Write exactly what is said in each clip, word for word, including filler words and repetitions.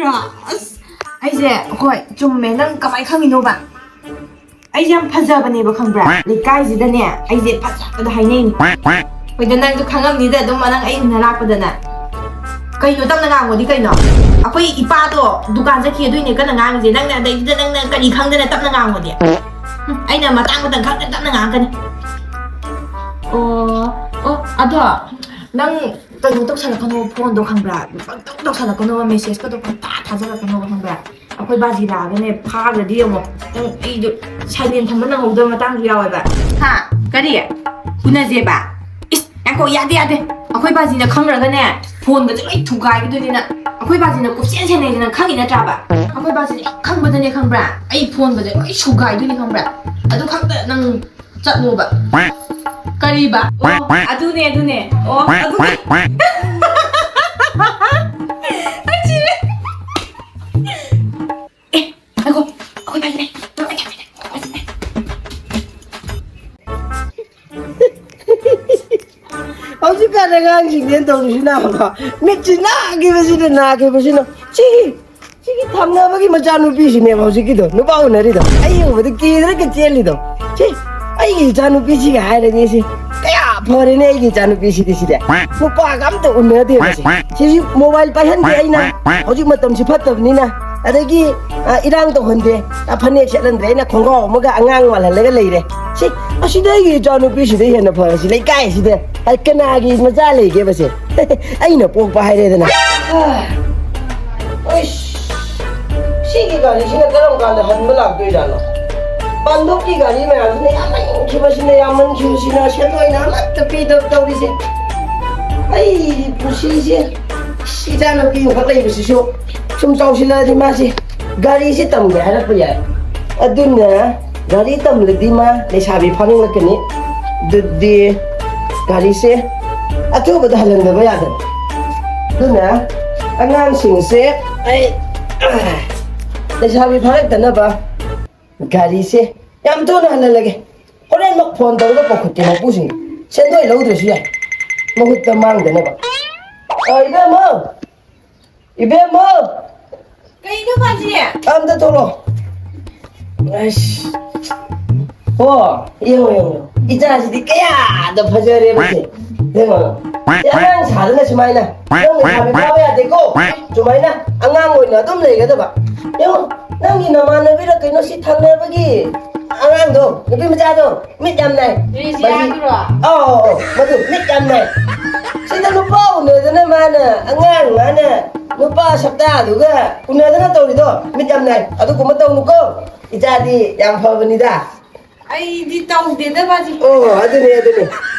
ꯑꯁ, ꯑꯩꯁꯦ, ꯍꯣꯏ, ꯆꯨꯝꯃꯦ꯫ ꯅꯪ ꯀꯃꯥꯏꯅ ꯈꯪꯉꯤꯅꯣꯕ? ꯑꯩꯁꯦ ꯌꯥꯝ ꯐꯖꯕꯅꯦꯕ, ꯈꯪꯕ꯭ꯔꯥ? ꯂꯩꯀꯥꯏꯁꯤꯗꯅꯦ ꯑꯩꯁꯦ ꯐꯖꯕꯗ ꯍꯥꯏꯅꯩꯅꯤ꯫ ꯍꯣꯏꯗ, ꯅꯪꯁꯨ ꯈꯪꯉꯝꯅꯤꯗ, ꯑꯗꯨꯝ ꯅꯪ ꯑꯩ ꯎꯅ ꯂꯥꯛꯄꯗꯅ꯫ ꯀꯩꯅꯣ ꯇꯞꯅ ꯉꯥꯡꯉꯣꯗꯤ ꯀꯩꯅꯣ? ꯑꯩꯈꯣꯏ ꯏꯄꯥꯗꯣ ꯗꯨꯀꯥꯟ ꯆꯠꯈꯤ ꯑꯗꯨꯏꯅꯦ ꯀꯟꯅ ꯉꯥꯡꯉꯤꯁꯦ꯫ ꯅꯪꯅ ꯑꯗꯩꯗꯨꯗ ꯅꯪꯅ ꯀꯔꯤ ꯈꯪꯗꯅ ꯇꯞꯅ ꯉꯥꯡꯉꯣꯗꯤ? ꯍꯨꯝ, ꯑꯩꯅ ꯃꯇꯥꯡ ꯃꯇꯝ ꯈꯪꯗꯅ ꯇꯞꯅ ꯉꯥꯡꯉꯛꯀꯅꯤ꯫ ꯑꯣ, ꯑꯣ, ꯑꯗꯣ ꯅꯪ ꯀꯩꯅꯣ ꯇꯧꯁꯜꯂꯛꯀꯅꯣ, ꯐꯣꯟꯗꯣ ꯈꯪꯕ꯭ꯔꯥ? ꯄꯪꯇꯧ ꯇꯧꯁꯜꯂꯛꯀꯅꯣꯕ, ꯃꯦꯁꯦꯖꯀꯗꯣ ꯄꯪꯊꯥ ꯊꯥꯖꯜꯂꯛꯀꯅꯣꯕ, ꯈꯪꯕ꯭ꯔꯥ? ꯑꯩꯈꯣꯏ ꯕꯥꯖꯤ ꯂꯥꯛꯑꯒꯅꯦ ꯐꯥꯈ꯭ꯔꯗꯤ ꯌꯦꯡꯉꯣ꯫ ꯅꯪ ꯑꯩꯗꯣ ꯁꯥꯏꯂꯦꯟ ꯊꯝꯕ ꯅꯪꯍꯧꯗꯕ ꯃꯇꯥꯡꯁꯨ ꯌꯥꯎꯋꯦꯕ꯫ ꯍꯥ? ꯀꯔꯤ? ꯎꯅꯁꯦꯕ? ꯏꯁ, ꯉꯥꯏꯈꯣ, ꯌꯥꯗꯦ, ꯌꯥꯗꯦ꯫ ꯑꯩꯈꯣꯏ ꯕꯥꯖꯤꯅ ꯈꯪꯈ꯭ꯔꯒꯅꯦ ꯐꯣꯟꯒꯁꯦ ꯂꯣꯏ ꯊꯨꯒꯥꯏꯈꯤꯗꯣꯏꯅꯤꯅ꯫ ꯑꯩꯈꯣꯏ ꯕꯥꯖꯤꯅ ꯀꯨꯞꯁꯦꯟ ꯁꯦꯟꯅꯩꯁꯤꯅ ꯈꯪꯉꯤ ꯅꯠꯇ꯭ꯔꯥꯕ? ꯑꯩꯈꯣꯏ ꯕꯥꯖꯤꯅ ꯍꯦꯛ ꯈꯪꯕꯗꯅꯦ, ꯈꯪꯕ꯭ꯔꯥ? ꯑꯩ ꯐꯣꯟꯒꯁꯦ ꯂꯣꯏ ꯁꯨꯒꯥꯏꯗꯣꯏꯅꯤ, ꯈꯪꯕ꯭ꯔꯥ? ꯑꯗꯨ ꯈꯛꯇ ꯅꯪ ꯆꯠꯂꯣꯕ꯫ ꯀꯔꯤꯕ? ꯑꯣ, ꯑꯗꯨꯅꯦ, ꯑꯗꯨꯅꯦ꯫ ꯑꯣ, ꯑꯗꯨꯅꯦ꯫ ꯑꯩ ꯁꯤꯔꯦ꯫ ꯑꯦ, ꯉꯥꯏꯈꯣ꯫ ꯑꯩꯈꯣꯏ ꯕꯥꯏꯅꯦ꯫ ꯍꯧꯖꯤꯛꯀꯥꯟ ꯑꯉꯥꯡꯁꯤꯡꯁꯦ ꯇꯧꯔꯤꯁꯤꯅ, ꯃꯤꯠꯁꯤ ꯅꯥꯈꯤꯕꯁꯤꯅ, ꯅꯥꯈꯤꯕꯁꯤꯅ꯫ ꯁꯤꯒꯤ ꯁꯤꯒꯤ ꯊꯪꯅꯕꯒꯤ ꯃꯆꯥꯅꯨꯄꯤꯁꯤꯅꯦꯕ ꯍꯧꯖꯤꯛꯀꯤꯗꯣ, ꯅꯨꯄꯥ ꯎꯅꯔꯤꯗꯣ꯫ ꯑꯩ ꯎꯕꯗ ꯀꯤꯗꯅꯒ ꯆꯦꯜꯂꯤꯗꯣ꯫ ꯁꯤ ꯑꯩꯒꯤ ꯏꯆꯥꯅꯨꯄꯤꯁꯤꯒ ꯍꯥꯏꯔꯗꯤ ꯁꯤ ꯀꯌꯥ ꯐꯔꯦꯅꯦ, ꯑꯩꯒꯤ ꯏꯆꯥꯅꯨꯄꯤꯁꯤꯗꯤ꯫ ꯁꯤꯗꯤ ꯅꯨꯄꯥꯒ ꯑꯝꯇ ꯎꯅꯗꯦꯕ꯫ ꯁꯤ ꯁꯤꯁꯤ ꯃꯣꯕꯥꯏꯜ ꯄꯥꯏꯍꯟꯗꯦ ꯑꯩꯅ꯫ ꯍꯧꯖꯤꯛ ꯃꯇꯝꯁꯤ ꯐꯠꯇꯕꯅꯤꯅ꯫ ꯑꯗꯒꯤ ꯑ, ꯏꯔꯥꯡ ꯇꯧꯍꯟꯗꯦ꯫ ꯑ, ꯐꯅꯦꯛ ꯁꯦꯠꯍꯟꯗ꯭ꯔꯦ, ꯑꯩꯅ ꯈꯣꯡꯒ꯭ꯔꯥꯎ ꯑꯃꯒ ꯑꯉꯥꯡ ꯃꯥꯜꯍꯜꯂꯒ ꯂꯩꯔꯦ꯫ ꯁꯤ ꯑꯁꯤꯗ ꯑꯩꯒꯤ ꯏꯆꯥꯅꯨꯄꯤꯁꯤꯗ ꯍꯦꯟꯅ ꯐꯔꯁꯤ ꯂꯩꯀꯥꯏꯁꯤꯗ꯫ ꯑ, ꯀꯅꯥꯒꯤ ꯃꯆꯥ ꯂꯩꯒꯦꯕꯁꯦ? ꯑꯩꯅ ꯄꯣꯛꯄ ꯍꯥꯏꯔꯦꯗꯅ꯫ ꯑꯩꯁ, ꯁꯤꯒꯤ ꯒꯥꯔꯤꯁꯤꯅ ꯀꯔꯝ ꯀꯥꯟꯗ ꯍꯟꯕ ꯂꯥꯛꯇꯣꯏꯖꯥꯠꯅꯣ? ꯄꯥꯟꯗꯨꯞꯀꯤ ꯒꯥꯔꯤ ꯃꯌꯥꯝꯁꯤꯅ ꯌꯥꯝꯃꯟꯈꯤꯕꯁꯤꯅ, ꯌꯥꯝꯃꯟꯈꯤꯕꯁꯤꯅ ꯁꯦꯟꯗꯣꯏꯅ ꯑꯃꯠꯇ ꯄꯤꯗꯕ ꯇꯧꯔꯤꯁꯦ꯫ ꯑꯩꯒꯤ ꯄꯨꯟꯁꯤꯁꯦ, ꯑꯁ, ꯏꯆꯥꯅꯨꯄꯤ ꯑꯃꯈꯛ ꯂꯩꯕꯁꯤꯁꯨ ꯁꯨꯝ ꯆꯥꯎꯁꯤꯜꯂꯛꯑꯗꯤ ꯃꯥꯁꯦ ꯒꯥꯔꯤꯁꯦ ꯇꯝꯒꯦ ꯍꯥꯏꯔꯛꯄ ꯌꯥꯏ꯫ ꯑꯗꯨꯅ ꯒꯥꯔꯤ ꯇꯝꯂꯗꯤ ꯃꯥ ꯂꯩꯁꯥꯕꯤ ꯐꯥꯅꯤꯡꯂꯛꯀꯅꯤ꯫ ꯑꯗꯨꯗꯤ ꯒꯥꯔꯤꯁꯦ ꯑꯊꯨꯕꯗ ꯍꯜꯍꯟꯗꯕ ꯌꯥꯗꯕ꯫ ꯑꯗꯨꯅ ꯑꯉꯥꯡꯁꯤꯡꯁꯦ ꯑꯩ ꯂꯩꯁꯥꯕꯤ ꯐꯥꯔꯛꯇꯅꯕ ꯒꯥꯔꯤꯁꯦ ꯌꯥꯝ ꯊꯨꯅ ꯍꯜꯍꯜꯂꯒꯦ꯫ ꯍꯣꯔꯦꯟꯃꯛ ꯐꯣꯟ ꯇꯧꯔꯒ ꯀꯧꯈꯠꯀꯦ ꯃꯄꯨꯁꯤꯡ꯫ ꯁꯦꯟꯗꯣꯏ ꯂꯧꯗ꯭ꯔꯁꯨ ꯌꯥꯏ, ꯃꯍꯨꯠꯇ ꯃꯥꯡꯗꯅꯕ꯫ ꯑ, ꯏꯕꯦꯝꯃ! ꯏꯕꯦꯝꯃ! ꯀꯩꯅꯣ ꯕꯥꯖꯤ? ꯑꯝꯇ ꯊꯣꯛꯂꯛꯑꯣ꯫ ꯑꯁ꯫ ꯑꯣ, ꯌꯦꯡꯉꯣ, ꯌꯦꯡꯉꯣ꯫ ꯏꯆꯥꯁꯤꯗꯤ ꯀꯌꯥꯗ ꯐꯖꯔꯦꯕꯁꯦ꯫ ꯌꯦꯡꯉꯣ꯫ ꯁꯤ ꯑꯉꯥꯡ ꯁꯥꯗꯅ ꯁꯨꯃꯥꯏꯅ꯫ ꯅꯪ ꯂꯩꯁꯥꯕꯤ ꯐꯥꯕ ꯌꯥꯗꯦꯀꯣ꯫ ꯁꯨꯃꯥꯏꯅ ꯑꯉꯥꯡ ꯑꯣꯏꯅ ꯑꯗꯨꯝ ꯂꯩꯒꯗꯕ꯫ ꯌꯦꯡꯉꯣ, ꯅꯪꯒꯤ ꯅꯃꯥꯟꯅꯕꯤꯔ ꯀꯩꯅꯣ ꯁꯤ ꯊꯪꯅꯕꯒꯤ ꯑꯉꯥꯡꯗꯣ, ꯅꯨꯄꯤ ꯃꯆꯥꯗꯣ꯫ ꯃꯤꯠ ꯌꯥꯝ ꯅꯥꯏ꯫ ꯔꯦꯖꯤꯌꯥꯗꯨꯔꯣ? ꯑꯧ, ꯑꯧ, ꯑꯧ, ꯃꯗꯨ ꯃꯤꯠ ꯌꯥꯝ ꯅꯥꯏ꯫ ꯁꯤꯗ ꯅꯨꯄꯥ ꯎꯅꯗꯅ ꯃꯥꯅ ꯑꯉꯥꯡ ꯃꯥꯅ ꯅꯨꯄꯥ ꯁꯛꯇꯥꯗꯨꯒ ꯎꯅꯗꯅ ꯇꯧꯔꯤꯗꯣ ꯃꯤꯠ ꯌꯥꯝ ꯅꯥꯏ꯫ ꯑꯗꯨꯒꯨꯝꯕ ꯇꯧꯅꯨꯀꯣ꯫ ꯏꯆꯥꯗꯤ ꯌꯥꯝ ꯐꯕꯅꯤꯗ꯫ ꯑꯩꯗꯤ ꯇꯧꯗꯦꯗ ꯕꯥꯖꯤ꯫ ꯑꯣ, ꯑꯗꯨꯅꯦ, ꯑꯗꯨꯅꯦ꯫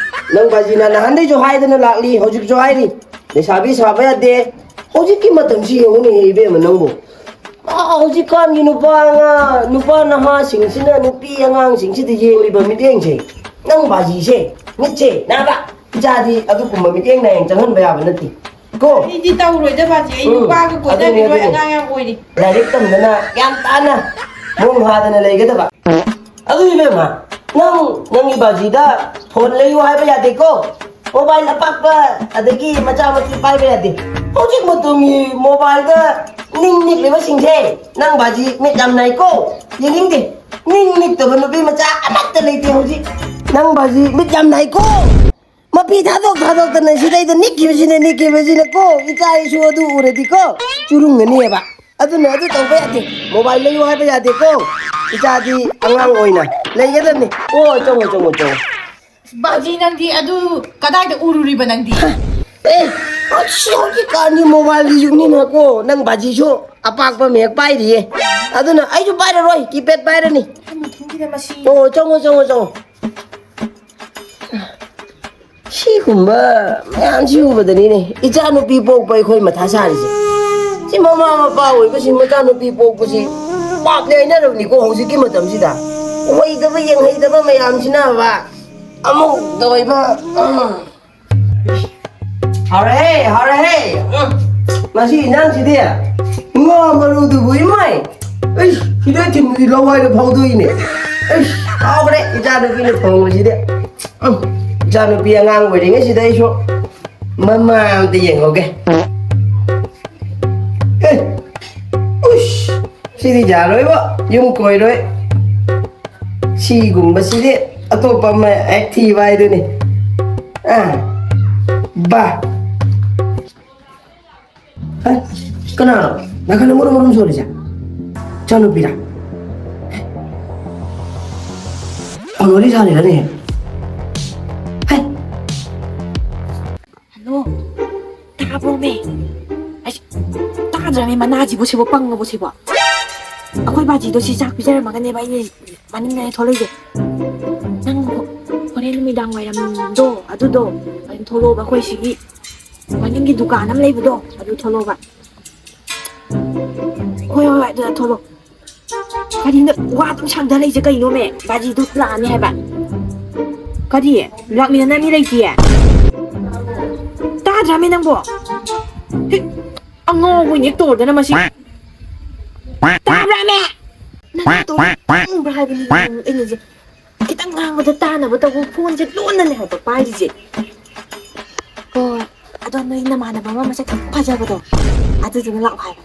ꯅꯪ ꯕꯥꯖꯤꯅ ꯅꯍꯥꯟꯗꯩꯁꯨ ꯍꯥꯏꯗꯅ ꯂꯥꯛꯂꯤ, ꯍꯧꯖꯤꯛꯁꯨ ꯍꯥꯏꯔꯤ꯫ ꯂꯩꯁꯥꯕꯤ ꯁꯥꯕ ꯌꯥꯗꯦ꯫ ꯍꯧꯖꯤꯛꯀꯤ ꯃꯇꯝꯁꯤ ꯌꯦꯡꯉꯨꯅꯦ ꯏꯕꯦꯝꯃ ꯅꯪꯕꯨ꯫ ꯑꯥ, ꯍꯧꯖꯤꯛꯀꯥꯟꯒꯤ ꯅꯨꯄꯥ ꯑꯉꯥꯡ, ꯅꯨꯄꯥ ꯅꯍꯥꯁꯤꯡꯁꯤꯅ ꯅꯨꯄꯤ ꯑꯉꯥꯡꯁꯤꯡꯁꯤꯗ ꯌꯦꯡꯂꯤꯕ ꯃꯤꯠꯌꯦꯡꯁꯦ, ꯅꯪ ꯕꯥꯖꯤꯁꯦ, ꯃꯤꯠꯁꯦ, ꯅꯥꯕ, ꯏꯆꯥꯗꯤ ꯑꯗꯨꯒꯨꯝꯕ ꯃꯤꯠꯌꯦꯡ ꯅꯥꯌꯦꯡ ꯆꯪꯍꯟꯕ ꯌꯥꯕ ꯅꯠꯇꯦ ꯀꯣ꯫ ꯑꯩꯗꯤ ꯇꯧꯔꯣꯏꯗ ꯕꯥꯖꯤ, ꯑꯩ ꯎꯝ, ꯅꯨꯄꯥꯒ ꯑꯗꯨꯅꯦ, ꯀꯣꯏꯅꯈꯤꯔꯣꯏ, ꯑꯗꯨꯅꯦ꯫ ꯑꯉꯥꯡ ꯌꯥꯝ ꯑꯣꯏꯔꯤ꯫ ꯂꯥꯏꯔꯤꯛ ꯇꯝꯗꯅ ꯒ꯭ꯌꯥꯟ ꯇꯥꯅ ꯃꯣꯡ ꯍꯥꯗꯅ ꯂꯩꯒꯗꯕ꯫ ꯑꯗꯨ ꯏꯕꯦꯝꯃ, ꯅꯪ ꯅꯪꯒꯤ ꯕꯥꯖꯤꯗ ꯐꯣꯟ ꯂꯩꯌꯨ ꯍꯥꯏꯕ ꯌꯥꯗꯦꯀꯣ꯫ ꯃꯣꯕꯥꯏꯜ ꯑꯄꯥꯛꯄ ꯑꯗꯒꯤ ꯃꯆꯥ ꯃꯁꯨ ꯄꯥꯏꯕ ꯌꯥꯗꯦ꯫ ꯍꯧꯖꯤꯛ ꯃꯇꯝꯒꯤ ꯃꯣꯕꯥꯏꯜꯗ ꯅꯤꯡ ꯅꯤꯛꯂꯤꯕꯁꯤꯡꯁꯦ ꯅꯪ ꯕꯥꯖꯤ ꯃꯤꯠ ꯌꯥꯝ ꯅꯥꯏꯀꯣ꯫ ꯌꯦꯡꯅꯤꯡꯗꯦ꯫ ꯅꯤꯡ ꯅꯤꯛꯇꯕ ꯅꯨꯄꯤ ꯃꯆꯥ ꯑꯃꯠꯇ ꯂꯩꯇꯦ ꯍꯧꯖꯤꯛ꯫ ꯅꯪ ꯕꯥꯖꯤ ꯃꯤꯠ ꯌꯥꯝ ꯅꯥꯏꯀꯣ꯫ ꯃꯄꯤ ꯊꯥꯗꯣꯛ ꯊꯥꯗꯣꯛꯇꯅ ꯁꯤꯗꯩꯗ ꯅꯤꯛꯈꯤꯕꯁꯤꯅ ꯅꯤꯛꯈꯤꯕꯁꯤꯅꯀꯣ ꯏꯆꯥ ꯏꯁꯨ ꯑꯗꯨ ꯎꯔꯗꯤꯀꯣ ꯆꯨꯔꯨꯡꯒꯅꯤꯑꯕ꯫ ꯑꯗꯨꯅ ꯑꯗꯨ ꯇꯧꯕ ꯌꯥꯗꯦ꯫ ꯃꯣꯕꯥꯏꯜ ꯂꯩꯌꯨ ꯍꯥꯏꯕ ꯌꯥꯗꯦꯀꯣ꯫ ꯏꯆꯥꯗꯤ ꯑꯉꯥꯡ ꯑꯣꯏꯅ ꯂꯩꯒꯗꯕꯅꯤ꯫ ꯑꯣ, ꯆꯪꯉꯣ, ꯆꯪꯉꯣ, ꯆꯪꯉꯣ꯫ ꯕꯥꯖꯤ, ꯅꯪꯗꯤ ꯑꯗꯨ ꯀꯗꯥꯏꯗ ꯎꯔꯨꯔꯤꯕ ꯅꯪꯗꯤ? ꯑꯦ, ꯑꯁ, ꯍꯧꯖꯤꯛꯀꯥꯟꯗꯤ ꯃꯣꯕꯥꯏꯜꯒꯤ ꯌꯨꯒꯅꯤꯅꯀꯣ, ꯅꯪ ꯕꯥꯖꯤꯁꯨ ꯑꯄꯥꯛꯄ ꯑꯃ ꯍꯦꯛ ꯄꯥꯏꯔꯤꯌꯦ꯫ ꯑꯗꯨꯅ ꯑꯩꯁꯨ ꯄꯥꯏꯔꯔꯣꯏ, ꯀꯤꯄꯦꯗ ꯄꯥꯏꯔꯅꯤ꯫ ꯃꯊꯪꯒꯤꯗ ꯃꯁꯤ ꯑꯣ, ꯆꯪꯉꯣ, ꯆꯪꯉꯣ, ꯆꯪꯉꯣ꯫ ꯁꯤꯒꯨꯝꯕ ꯃꯌꯥꯝꯁꯤ ꯎꯕꯗꯅꯤꯅꯦ ꯏꯆꯥ ꯅꯨꯄꯤ ꯄꯣꯛꯄ ꯑꯩꯈꯣꯏ ꯃꯊꯥ ꯁꯥꯔꯤꯁꯦ꯫ ꯁꯤ ꯃꯃꯥ ꯃꯄꯥ ꯑꯣꯏꯕꯁꯤꯡ ꯃꯆꯥ ꯅꯨꯄꯤ ꯄꯣꯛꯄꯁꯤ ꯄꯥꯞꯅꯦ ꯍꯥꯏꯅꯔꯕꯅꯤꯀꯣ ꯍꯧꯖꯤꯛꯀꯤ ꯃꯇꯝꯁꯤꯗ꯫ ꯑꯣꯏꯗꯕ ꯌꯦꯡꯍꯩꯗꯕ ꯃꯌꯥꯝꯁꯤꯅꯕ ꯑꯃꯨꯛ ꯇꯧꯏꯕ꯫ ꯎꯝ꯫ ꯍꯥꯎꯔꯦꯍꯦ, ꯍꯥꯎꯔꯦꯍꯦ꯫ ꯎꯝ꯫ ꯃꯁꯤ ꯏꯟꯖꯥꯡꯁꯤꯗꯤ ꯉꯥ ꯃꯔꯨꯗꯨꯕꯨ ꯏꯃꯥꯏ꯫ ꯑꯩꯁ, ꯁꯤꯗ ꯊꯤꯟꯕꯗꯤ ꯂꯋꯥꯏꯗ ꯐꯥꯎꯗꯣꯛꯏꯅꯦ꯫ ꯑꯩꯁ, ꯍꯥꯎꯈ꯭ꯔꯦ ꯏꯆꯥꯅꯨꯄꯤꯅ ꯊꯣꯡꯕꯁꯤꯗꯤ꯫ ꯎꯝ, ꯏꯆꯥꯅꯨꯄꯤ ꯑꯉꯥꯡ ꯑꯣꯏꯔꯤꯉꯩꯁꯤꯗ ꯑꯩꯁꯨ ꯃꯃꯥ ꯑꯝꯇ ꯌꯦꯡꯍꯧꯒꯦ꯫ ꯑꯦ, ꯁꯤꯗꯤ ꯌꯥꯔꯣꯏꯕꯣ, ꯌꯨꯝ ꯀꯣꯏꯔꯣꯏ꯫ ꯁꯤꯒꯨꯝꯕꯁꯤꯗꯤ ꯑꯇꯣꯞꯄ ꯑꯃ ꯍꯦꯛ ꯊꯤꯕ ꯍꯥꯏꯗꯨꯅꯤ꯫ ꯑꯥ, ꯕꯥ꯫ ꯍꯦ, ꯀꯅꯥꯅꯣ ꯅꯥꯀꯟꯗ ꯃꯔꯨꯝ ꯃꯔꯨꯝ ꯁꯣꯜꯂꯤꯁꯦ? ꯏꯆꯥꯅꯨꯄꯤꯔꯥ? ꯑꯅꯣꯔꯤ ꯁꯥꯔꯤꯔꯅꯦ? ꯍꯦ꯫ ꯍꯜꯂꯣ, ꯇꯥꯕ꯭ꯔꯣꯃꯦ? ꯑꯩꯁ, ꯇꯥꯗ꯭ꯔꯃꯦ, ꯃꯅꯥꯁꯤꯕꯨ ꯁꯤꯕꯨ ꯄꯪꯉꯕꯣ ꯁꯤꯕꯣ? ꯑꯩꯈꯣꯏ ꯕꯥꯖꯤꯗꯣ ꯁꯤ ꯆꯥꯛ ꯄꯤꯖꯔꯝꯃꯒꯅꯦꯕ ꯑꯩꯅ ꯃꯅꯤꯡꯗꯅꯦ ꯊꯣꯛꯂꯛꯏꯁꯦ꯫ ꯅꯪ ꯍꯣꯔꯦꯟ ꯅꯨꯃꯤꯗꯥꯡ ꯋꯥꯏꯔꯝꯗꯣ ꯑꯗꯨꯗꯣ ꯑꯗꯨꯝ ꯊꯣꯛꯂꯛꯑꯣꯕ, ꯑꯩꯈꯣꯏ ꯁꯤꯒꯤ ꯃꯅꯤꯡꯒꯤ ꯗꯨꯀꯥꯟ ꯑꯃ ꯂꯩꯕꯗꯣ ꯑꯗꯨ ꯊꯣꯛꯂꯛꯑꯣꯕ꯫ ꯍꯣꯏ, ꯍꯣꯏ, ꯍꯣꯏ, ꯑꯗꯨꯗ ꯊꯣꯛꯂꯛꯑꯣ꯫ ꯀꯔꯤꯅꯣ ꯋꯥ ꯑꯗꯨꯝ ꯁꯥꯡꯊ ꯂꯩꯁꯦ ꯀꯩꯅꯣꯃꯦ? ꯕꯥꯖꯤꯗꯨ ꯂꯥꯛꯑꯅꯤ ꯍꯥꯏꯕ꯫ ꯀꯔꯤ? ꯂꯥꯛꯃꯤꯟꯅꯅ ꯃꯤ ꯂꯩꯇꯤꯌꯦ? ꯇꯥꯗ꯭ꯔꯃꯦ ꯅꯪꯕꯣ? ꯍꯦ, ꯑꯉꯥꯎꯕ ꯑꯣꯏꯅ ꯍꯦꯛ ꯇꯧꯔꯗꯅ ꯃꯁꯤ꯫ ꯇꯥꯕ꯭ꯔꯥꯃꯦ? ꯅꯪ ꯇꯧꯔꯤꯕ꯭ꯔꯥ ꯍꯥꯏꯕꯅꯤ ꯑꯩꯅꯁꯦ꯫ ꯈꯤꯇꯪ ꯉꯥꯡꯕꯗ ꯇꯥꯅꯕ ꯇꯧꯕ, ꯐꯣꯟꯁꯦ ꯂꯣꯟꯅꯅꯦ ꯍꯥꯏꯕ ꯄꯥꯏꯔꯤꯁꯦ꯫ ꯍꯣꯏ, ꯑꯗꯣ ꯅꯣꯏ ꯅꯃꯥꯟꯅꯕ ꯑꯃ ꯃꯁꯛ ꯈꯤꯇꯪ ꯐꯖꯕꯗꯣ, ꯑꯗꯨꯗꯨꯅ ꯂꯥꯛꯑꯣ ꯍꯥꯏꯕ꯫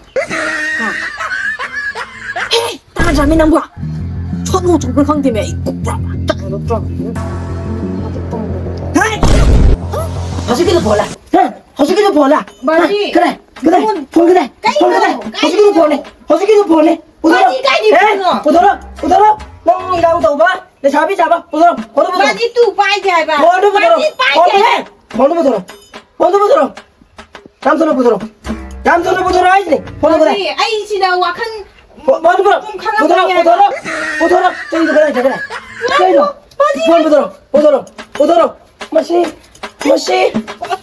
ꯍꯥ? ꯍꯦ, ꯇꯥꯗ꯭ꯔꯃꯤ ꯅꯪꯕꯣ? ꯁꯣꯠ ꯅꯣ ꯆꯨꯕ꯭ꯔꯥ ꯈꯪꯗꯦꯃꯦ ꯑꯩ꯫ ꯍꯦ! ꯍꯧꯖꯤꯛꯀꯤꯗꯣ ꯐꯣꯟꯂ? ꯍꯦ? ꯍꯧꯖꯤꯛꯀꯤꯗꯣ ꯐꯣꯟꯂ? ꯕꯥꯖꯤ! ꯍꯦ? ꯀꯗꯥꯏ? ꯀꯗꯥꯏ? ꯐꯣꯟ! ꯐꯣꯟ ꯀꯗꯥꯏ? ꯐꯣꯟ ꯀꯗꯥꯏ? ꯀꯩꯅꯣ? ꯍꯧꯖꯤꯛꯀꯤꯗꯣ ꯐꯣꯟꯅꯦ! ꯍꯧꯖꯤꯛꯀꯤꯗꯣ ꯐꯣꯟꯅꯦ! ꯄꯨꯊꯣꯔꯛꯑꯣ! ꯕꯥꯖꯤ, ꯀꯥꯏꯗꯩ ꯍꯦ? ꯐꯣꯟꯅꯣ? ꯄꯨꯊꯣꯔꯛꯑꯣ! ꯄꯨꯊꯣꯔꯛꯑꯣ! ꯅꯪ ꯏꯔꯥꯡ ꯇꯧꯕ ꯂꯩꯁꯥꯕꯤ ꯁꯥꯕ! ꯄꯨꯊꯣꯔꯛꯑꯣ! ꯐꯣꯟꯗꯣ ꯄꯨꯊꯣꯔꯛꯑꯣ! ꯕꯥꯖꯤ, ꯇꯨ ꯄꯥꯏꯗꯦ ꯍꯥꯏꯕ! ꯐꯣꯟꯗꯣ ꯄꯨꯊꯣꯔꯛꯑꯣ! ꯕꯥꯖꯤ, ꯄꯥꯏꯗꯦ ꯐꯣꯟꯗꯣ ꯍꯥꯏꯕ! ꯍꯦ! ꯐꯣꯟꯗꯣ ꯄꯨꯊꯣꯔꯛꯑꯣ! ꯐꯣꯟꯗꯣ ꯄꯨꯊꯣꯔꯛꯑꯣ! ꯌꯥꯝ ꯊꯨꯅ ꯄꯨꯊꯣꯔꯛꯑꯣ! ꯌꯥꯝ ꯊꯨꯅ ꯄꯨꯊꯣꯔꯛꯑꯣ ꯍꯥꯏꯁꯤꯅꯤ! ꯐꯣꯟꯗꯣ ꯀꯗꯥꯏ? ꯕꯥꯖꯤ, ꯑꯩ ꯁꯤꯗ ꯋꯥꯈꯜ ꯐꯣꯟ, ꯐꯣꯟꯗꯣ ꯄꯨꯊꯣꯔꯛꯑꯣ! ꯄꯨꯡ ꯈꯪꯉꯝꯃꯣꯏ ꯄꯨꯊꯣꯔꯛꯑꯣ! ꯍꯥꯏꯕ! ꯄꯨꯊꯣꯔꯛꯑꯣ! ꯄꯨꯊꯣꯔꯛꯑꯣ! ꯆꯩꯗꯣ ꯀꯗꯥꯏ ꯆꯠꯈ꯭ꯔꯦ? ꯆꯩꯗꯣ! ꯕꯥꯖꯤ! ꯐꯣꯟ ꯄꯨꯊꯣꯔꯛꯑꯣ! ꯄꯨꯊꯣꯔꯛꯑꯣ! ꯄꯨꯊꯣꯔꯛꯑꯣ! ꯃꯁꯤ! ꯃꯁꯤ!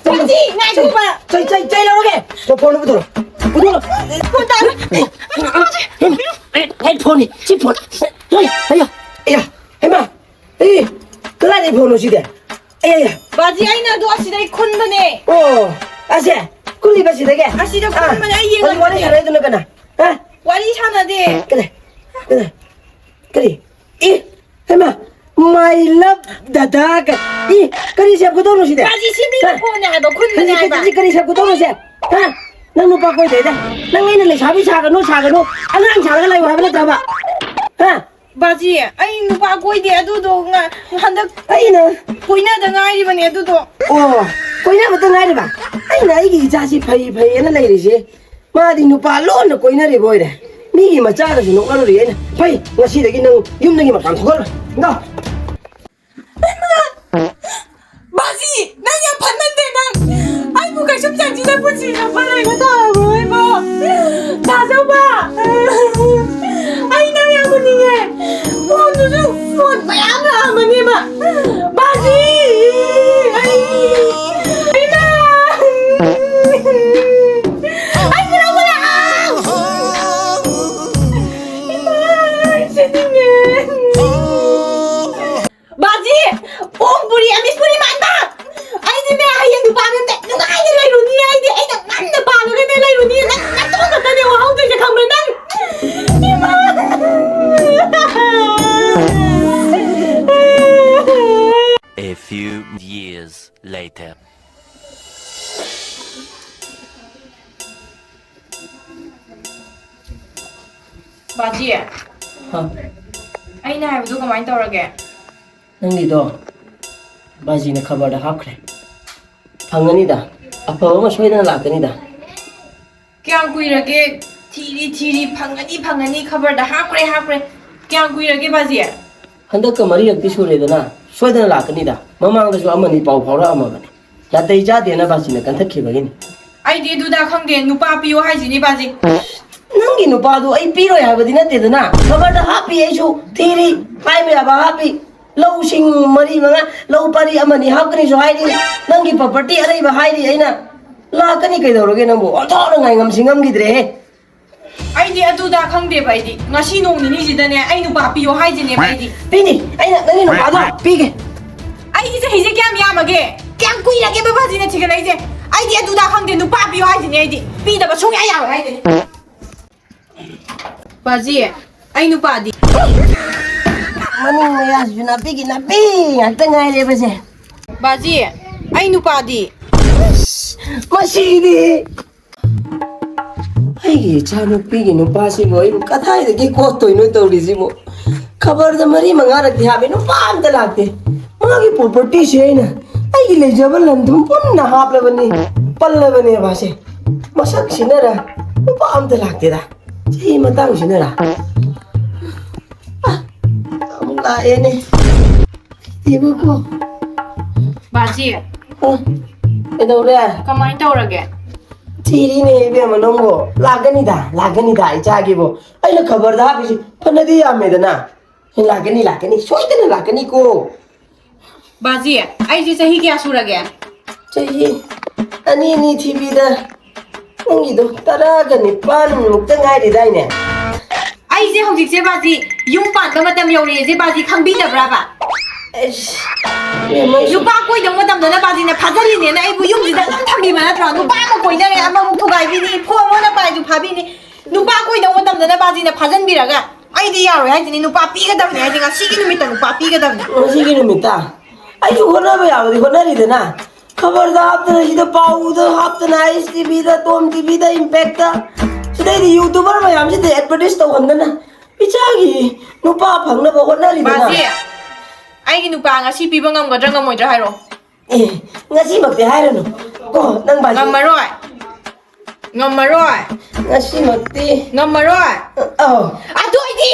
ꯕꯥꯖꯤ, ꯉꯥꯏꯈꯣꯕ! ꯆꯩ, ꯆꯩ, ꯆꯩ ꯂꯧꯔꯒꯦ! ꯐꯣꯟꯗꯣ ꯄꯨꯊꯣꯔꯛꯑꯣ! ꯄꯨꯊꯣꯔꯛꯑꯣ! ꯐꯣꯟ ꯇꯥꯔꯦ! ꯑꯩ, ꯑꯩ ꯐꯣꯟꯅꯤ! ꯁꯤ ꯐꯣꯟ! ꯑꯩ, ꯑꯩ, ꯑꯩ, ꯍꯩꯃꯥ! ꯑꯦ, ꯀꯗꯥꯏꯗꯩ ꯐꯣꯟꯅꯣ ꯁꯤꯗꯤ? ꯑꯦ, ꯑꯦ, ꯑꯦ꯫ ꯕꯥꯖꯤ, ꯑꯩꯅ ꯑꯗꯨ ꯑꯁꯤꯗꯩ ꯈꯨꯟꯕꯅꯦ꯫ ꯑꯣ, ꯑꯁꯦ? ꯈꯨꯜꯂꯤꯕ ꯁꯤꯗꯒꯤ? ꯑꯁꯤꯗ ꯑꯥ, ꯈꯨꯟꯕꯅꯦ, ꯑꯩ ꯍꯧꯖꯤꯛ ꯋꯥꯔꯤ ꯌꯦꯡꯉꯝꯕꯅꯦ꯫ ꯁꯥꯟꯅꯔꯤꯗꯨꯅ ꯀꯅꯥ? ꯍꯥ? ꯋꯥꯔꯤ ꯁꯥꯟꯅꯗꯦ꯫ ꯀꯔꯤ? ꯀꯔꯤ? ꯀꯔꯤ? ꯑꯦ, ꯍꯩꯃꯥ, my love ꯗꯗꯥ ꯀ-, ꯏ, ꯀꯔꯤ ꯁꯦꯞꯀꯗꯧꯅꯣ ꯁꯤꯗꯤ? ꯕꯥꯖꯤ, ꯁꯤ ꯃꯤꯒꯤ ꯍꯥ? ꯐꯣꯟꯅꯦ ꯍꯥꯏꯕ, ꯈꯨꯟꯕꯅꯦ ꯀꯔꯤ, ꯍꯥꯏꯕ꯫ ꯀꯔꯤ, ꯀꯔꯤ ꯁꯦꯞꯀꯗꯧꯅꯣ ꯁꯦ? ꯍꯥ? ꯅꯪ ꯅꯨꯄꯥ ꯀꯣꯏꯗꯦꯗ꯫ ꯅꯪ ꯑꯩꯅ ꯂꯩꯁꯥꯕꯤ ꯁꯥꯒꯅꯨ, ꯁꯥꯒꯅꯨ, ꯑꯉꯥꯡ ꯁꯥꯔꯒ ꯂꯩꯌꯨ ꯍꯥꯏꯕ ꯅꯠꯇ꯭ꯔꯕ? ꯍꯥ? ꯕꯥꯖꯤ, ꯑꯩ ꯅꯨꯄꯥ ꯀꯣꯏꯗꯦ꯫ ꯑꯗꯨꯗꯣ ꯉ-, ꯍꯟꯗꯛ ꯑꯩꯅ ꯀꯣꯏꯅꯗ ꯉꯥꯏꯔꯤꯕꯅꯦ ꯑꯗꯨꯗꯣ꯫ ꯑꯣ, ꯀꯣꯏꯅꯕꯇ ꯉꯥꯏꯔꯤꯕ? ꯑꯩꯅ ꯑꯩꯒꯤ ꯏꯆꯥꯁꯤ ꯐꯩ ꯐꯩꯌꯦꯅ ꯂꯩꯔꯤꯁꯦ꯫ ꯃꯥꯗꯤ ꯅꯨꯄꯥ ꯂꯣꯟꯅ ꯀꯣꯏꯅꯔꯤꯕ ꯑꯣꯏꯔꯦ꯫ ꯃꯤꯒꯤ ꯃꯆꯥꯒꯁꯨ ꯅꯣꯛꯅꯔꯨꯔꯤ ꯑꯩꯅ꯫ ꯐꯩ, ꯉꯁꯤꯗꯒꯤ ꯅꯪ ꯌꯨꯝꯗꯒꯤ ꯃꯄꯥꯟ ꯊꯣꯛꯍꯜꯂꯣꯏ꯫ ꯏꯟꯗꯥ꯫ ꯕꯥꯖꯤ, ꯅꯪ ꯌꯥꯝ ꯐꯠꯃꯟꯗꯦ ꯅꯪ꯫ ꯑꯩꯕꯨ ꯀꯩꯁꯨꯝ ꯆꯪꯁꯤꯗ ꯄꯨꯟꯁꯤ ꯆꯨꯞꯄ ꯂꯩꯕ ꯇꯥꯔꯕꯣ ꯑꯩꯕꯣ? ꯇꯥꯖꯧꯕ, ꯑꯩ ꯅꯪ ꯌꯥꯝ ꯎꯅꯤꯡꯉꯦ꯫ ꯐꯣꯟꯗꯨꯁꯨ ꯐꯣꯟ ꯃꯌꯥꯝ ꯂꯥꯛꯑꯝꯃꯅꯦꯕ꯫ ꯕꯥꯖꯤ! ꯑꯩ, ꯏꯃꯥ! ꯑꯩ ꯂꯧꯕ ꯂꯥꯛꯑꯣ! ꯏꯃꯥ! ꯑꯩ ꯁꯤꯅꯤꯡꯉꯦ! ꯕꯥꯖꯤ! ꯑꯣꯝ ꯄꯨꯔꯤ, ꯑꯃꯤꯁ ꯄꯨꯔꯤ ꯃꯥꯟꯕ! ꯑꯩꯗꯤꯅꯦ, ꯍꯌꯦꯡ ꯅꯨꯄꯥ ꯃꯌꯨꯝꯗ ꯅꯨꯡꯉꯥꯏꯅ ꯂꯩꯔꯨꯅꯤ꯫ ꯑꯩꯗꯤ ꯑꯩꯅ ꯉꯟꯅ ꯄꯥꯜꯂꯒꯅꯦ ꯂꯩꯔꯨꯅꯤ꯫ ꯅꯪ ꯅꯇꯣꯝ ꯈꯛꯇꯅꯦ ꯋꯥꯍꯧꯗꯣꯏꯁꯦ, ꯈꯪꯕ꯭ꯔꯥ ꯅꯪ? ꯏꯃꯥ! A few years later. ꯕꯥꯖꯤ, ꯍꯥ? ꯑꯩꯅ ꯍꯥꯏꯕꯗꯨ ꯀꯃꯥꯏꯅ ꯇꯧꯔꯒꯦ? ꯅꯪꯒꯤꯗꯣ ꯕꯥꯖꯤꯅ ꯈꯕꯔꯗ ꯍꯥꯞꯈ꯭ꯔꯦ꯫ ꯐꯪꯒꯅꯤꯗ, ꯑꯐꯕ ꯑꯃ ꯁꯣꯏꯗꯅ ꯂꯥꯛꯀꯅꯤꯗ꯫ ꯀꯌꯥꯝ ꯀꯨꯏꯔꯒꯦ? ꯊꯤꯔꯤ ꯊꯤꯔꯤ, ꯐꯪꯒꯅꯤ ꯐꯪꯒꯅꯤ, ꯈꯕꯔꯗ ꯍꯥꯞꯈ꯭ꯔꯦ ꯍꯥꯞꯈ꯭ꯔꯦ꯫ ꯀꯌꯥꯝ ꯀꯨꯏꯔꯒꯦ ꯕꯥꯖꯤ? ꯍꯟꯗꯛꯀ ꯃꯔꯤꯔꯛꯇꯤ ꯁꯨꯔꯦꯗꯅ, ꯁꯣꯏꯗꯅ ꯂꯥꯛꯀꯅꯤꯗ꯫ ꯃꯃꯥꯡꯗꯁꯨ ꯑꯃꯅꯤ ꯄꯥꯎ ꯐꯥꯎꯔꯛꯑꯝꯃꯕꯅꯤ꯫ ꯅꯥꯇꯩ ꯆꯥꯗꯦꯅ ꯕꯥꯖꯤꯅ ꯀꯟꯊꯠꯈꯤꯕꯒꯤꯅꯤ꯫ ꯑꯩꯗꯤ ꯑꯗꯨꯗ ꯈꯪꯗꯦ, ꯅꯨꯄꯥ ꯄꯤꯌꯣ ꯍꯥꯏꯁꯤꯅꯤ ꯕꯥꯖꯤ꯫ ꯅꯪꯒꯤ ꯅꯨꯄꯥꯗꯨ ꯑꯩ ꯄꯤꯔꯣꯏ ꯍꯥꯏꯕꯗꯤ ꯅꯠꯇꯦꯗꯅ, ꯈꯕꯔꯗ ꯍꯥꯞꯄꯤ, ꯑꯩꯁꯨ ꯊꯤꯔꯤ, ꯍꯥꯏꯕ ꯌꯥꯕ ꯍꯥꯞꯄꯤ꯫ ꯂꯧꯁꯤꯡ ꯃꯔꯤ ꯃꯉꯥ, ꯂꯧ ꯄꯔꯤ ꯑꯃꯅꯤ ꯍꯥꯞꯀꯅꯤꯁꯨ ꯍꯥꯏꯔꯤ, ꯅꯪꯒꯤ property ꯑꯔꯩꯕ ꯍꯥꯏꯔꯤ ꯑꯩꯅ꯫ ꯂꯥꯛꯀꯅꯤ ꯀꯩꯗꯧꯔꯒꯦ ꯅꯪꯕꯨ? ꯑꯣꯟꯊꯣꯛꯅ ꯉꯥꯏꯉꯝꯁꯤ ꯉꯝꯈꯤꯗ꯭ꯔꯦꯍꯦ꯫ ꯑꯩꯗꯤ ꯑꯗꯨꯗ ꯈꯪꯗꯦꯕ, ꯑꯩꯗꯤ ꯉꯁꯤ ꯅꯣꯡ ꯅꯤꯅꯤꯁꯤꯗꯅꯦ ꯑꯩ ꯅꯨꯄꯥ ꯄꯤꯌꯣ ꯍꯥꯏꯁꯤꯅꯦꯕ ꯑꯩꯗꯤ꯫ ꯄꯤꯅꯤ, ꯑꯩꯅ ꯅꯪꯒꯤ ꯅꯨꯄꯥꯗꯣ ꯄꯤꯒꯦ꯫ ꯑꯩꯒꯤ ꯆꯍꯤꯁꯦ ꯀꯌꯥꯝ ꯌꯥꯝꯃꯒꯦ? ꯀꯌꯥꯝ ꯀꯨꯏꯔꯒꯦ ꯕꯕꯥꯖꯤꯅ ꯊꯤꯒꯠꯂꯛꯏꯁꯦ? ꯑꯩꯗꯤ ꯑꯗꯨꯗ ꯈꯪꯗꯦ, ꯅꯨꯄꯥ ꯄꯤꯌꯣ ꯍꯥꯏꯁꯤꯅꯦ ꯑꯩꯗꯤ꯫ ꯄꯤꯗꯕ ꯁꯨꯡꯌꯥ ꯌꯥꯔꯣꯏ ꯍꯥꯏꯁꯤꯅꯦ꯫ ꯕꯥꯖꯤ, ꯑꯩ ꯅꯨꯄꯥꯗꯤ꯫ ꯃꯅꯤꯡ ꯃꯌꯥꯁꯤꯁꯨ ꯅꯥꯄꯤꯒꯤ ꯅꯥꯄꯤ ꯉꯥꯛꯇ ꯉꯥꯏꯔꯦꯕꯁꯦ꯫ ꯕꯥꯖꯤ, ꯑꯩ ꯅꯨꯄꯥꯗꯤ꯫ ꯃꯁꯤꯗꯤ꯫ ꯑꯩꯒꯤ ꯏꯆꯥꯅꯨꯄꯤꯒꯤ ꯅꯨꯄꯥꯁꯤꯕꯨ ꯑꯩꯕꯨ ꯀꯗꯥꯏꯗꯒꯤ ꯀꯣꯠꯇꯣꯏꯅꯣ ꯇꯧꯔꯤꯁꯤꯕꯨ? ꯈꯕꯔꯗ ꯃꯔꯤ ꯃꯉꯥꯔꯛꯇꯤ ꯍꯥꯞꯄꯦ, ꯅꯨꯄꯥ ꯑꯝꯇ ꯂꯥꯛꯇꯦ꯫ ꯃꯥꯒꯤ ꯄ꯭ꯔꯣꯄꯔꯇꯤꯁꯦ ꯑꯩꯅ ꯑꯩꯒꯤ ꯂꯩꯖꯕ ꯂꯟ ꯊꯨꯝ ꯄꯨꯟꯅ ꯍꯥꯞꯂꯕꯅꯤ, ꯄꯜꯂꯕꯅꯦ ꯃꯥꯁꯦ꯫ ꯃꯁꯛꯁꯤꯅꯔ ꯅꯨꯄꯥ ꯑꯝꯇ ꯂꯥꯛꯇꯦꯗ꯫ ꯆꯍꯤ ꯃꯇꯥꯡꯁꯤꯅꯔ? ꯑ, ꯑꯃꯨꯛ ꯂꯥꯛꯑꯦꯅꯦ꯫ ꯏꯕꯨꯀꯣ꯫ ꯕꯥꯖꯤ, ꯑ, ꯀꯩꯗꯧꯔꯦ? ꯀꯃꯥꯏꯅ ꯇꯧꯔꯒꯦ? ꯊꯤꯔꯤꯅꯦ ꯏꯕꯦꯝꯃ ꯅꯪꯕꯨ꯫ ꯂꯥꯛꯀꯅꯤꯗ, ꯂꯥꯛꯀꯅꯤꯗ ꯏꯆꯥꯒꯤꯕꯨ꯫ ꯑꯩꯅ ꯈꯕꯔꯗ ꯍꯥꯞꯄꯤꯁꯤ ꯐꯅꯗꯤ ꯌꯥꯝꯃꯦꯗꯅ꯫ ꯂꯥꯛꯀꯅꯤ, ꯂꯥꯛꯀꯅꯤ, ꯁꯣꯏꯗꯅ ꯂꯥꯛꯀꯅꯤꯀꯣ꯫ ꯕꯥꯖꯤ, ꯑꯩꯁꯦ ꯆꯍꯤ ꯀꯌꯥ ꯁꯨꯔꯒꯦ? ꯆꯍꯤ ꯑꯅꯤ ꯑꯅꯤ ꯊꯤꯕꯤꯗ ꯅꯪꯒꯤꯗꯣ ꯇꯔꯥꯒ ꯅꯤꯄꯥꯟ ꯃꯨꯛꯇ ꯉꯥꯏꯔꯤꯗꯥꯏꯅꯦ? ꯑꯩꯁꯦ ꯍꯧꯖꯤꯛꯁꯦ ꯕꯥꯖꯤ, ꯌꯨꯝ ꯄꯥꯟꯕ ꯃꯇꯝ ꯌꯧꯔꯛꯑꯦꯁꯦ ꯕꯥꯖꯤ ꯈꯪꯕꯤꯗꯕ꯭ꯔꯕ? ꯑꯩꯁ, ꯏꯕꯦꯝꯃ, ꯑꯩꯁꯨ ꯅꯨꯄꯥ ꯀꯣꯏꯗꯧ ꯃꯇꯝꯗꯅ ꯕꯥꯖꯤꯅ ꯐꯥꯖꯜꯂꯤꯅꯦꯅ ꯑꯩꯕꯨ ꯌꯨꯝꯁꯤꯗ ꯑꯗꯨꯝ ꯊꯝꯕꯤꯕ ꯅꯠꯇ꯭ꯔꯣ? ꯅꯨꯄꯥ ꯑꯃ ꯀꯣꯏꯅꯔꯦ, ꯑꯃꯃꯨꯛ ꯊꯨꯒꯥꯏꯕꯤꯅꯤ, ꯐꯣꯟ ꯑꯃꯅ ꯄꯥꯏꯁꯨ ꯐꯥꯕꯤꯅꯤ꯫ ꯅꯨꯄꯥ ꯀꯣꯏꯗꯧ ꯃꯇꯝꯗꯅ ꯕꯥꯖꯤꯅ ꯐꯥꯖꯟꯕꯤꯔꯒ ꯑꯩꯗꯤ ꯌꯥꯔꯣꯏ ꯍꯥꯏꯁꯤꯅꯤ, ꯅꯨꯄꯥ ꯄꯤꯒꯗꯕꯅꯤ ꯍꯥꯏꯁꯤ, ꯉꯁꯤꯒꯤ ꯅꯨꯃꯤꯠꯇ ꯅꯨꯄꯥ ꯄꯤꯒꯗꯕꯅꯤ꯫ ꯉꯁꯤꯒꯤ ꯅꯨꯃꯤꯠꯇ ꯑꯩꯁꯨ ꯍꯣꯠꯅꯕ ꯌꯥꯕꯗꯤ ꯍꯣꯠꯅꯔꯤꯗꯅ, ꯈꯕꯔꯗ ꯍꯥꯞꯇꯅ, ꯁꯤꯗ ꯄꯥꯎꯗ ꯍꯥꯞꯇꯅ, ꯑꯩꯁ ꯇꯤꯚꯤꯗ, ꯇꯣꯝ ꯇꯤꯚꯤꯗ, ꯏꯝꯄꯦꯛꯇ, ꯁꯤꯗꯩꯗꯤ ꯌꯨꯇꯨꯕꯔ ꯃꯌꯥꯝꯁꯤꯗ ꯑꯦꯗꯚꯔꯇꯤꯁ ꯇꯧꯍꯟꯗꯅ ꯏꯆꯥꯒꯤ ꯅꯨꯄꯥ ꯐꯪꯅꯕ ꯍꯣꯠꯅꯔꯤꯗꯅ꯫ ꯕꯥꯖꯤ, ꯑꯩꯒꯤ ꯅꯨꯄꯥ ꯉꯁꯤ ꯄꯤꯕ ꯉꯝꯒꯗ꯭ꯔꯥ ꯉꯝꯃꯣꯏꯗ꯭ꯔꯥ ꯍꯥꯏꯔꯣ? ꯑꯦ, ꯉꯁꯤꯃꯛꯇꯤ ꯍꯥꯏꯔꯅꯨ ꯀꯣ, ꯅꯪ ꯕꯥꯖꯤ꯫ ꯉꯝꯃꯔꯣꯏ, ꯉꯝꯃꯔꯣꯏ꯫ ꯉꯁꯤꯃꯛꯇꯤ꯫ ꯉꯝꯃꯔꯣꯏ꯫ ꯑꯧ꯫ ꯑꯗꯨ ꯑꯣꯏꯗꯤ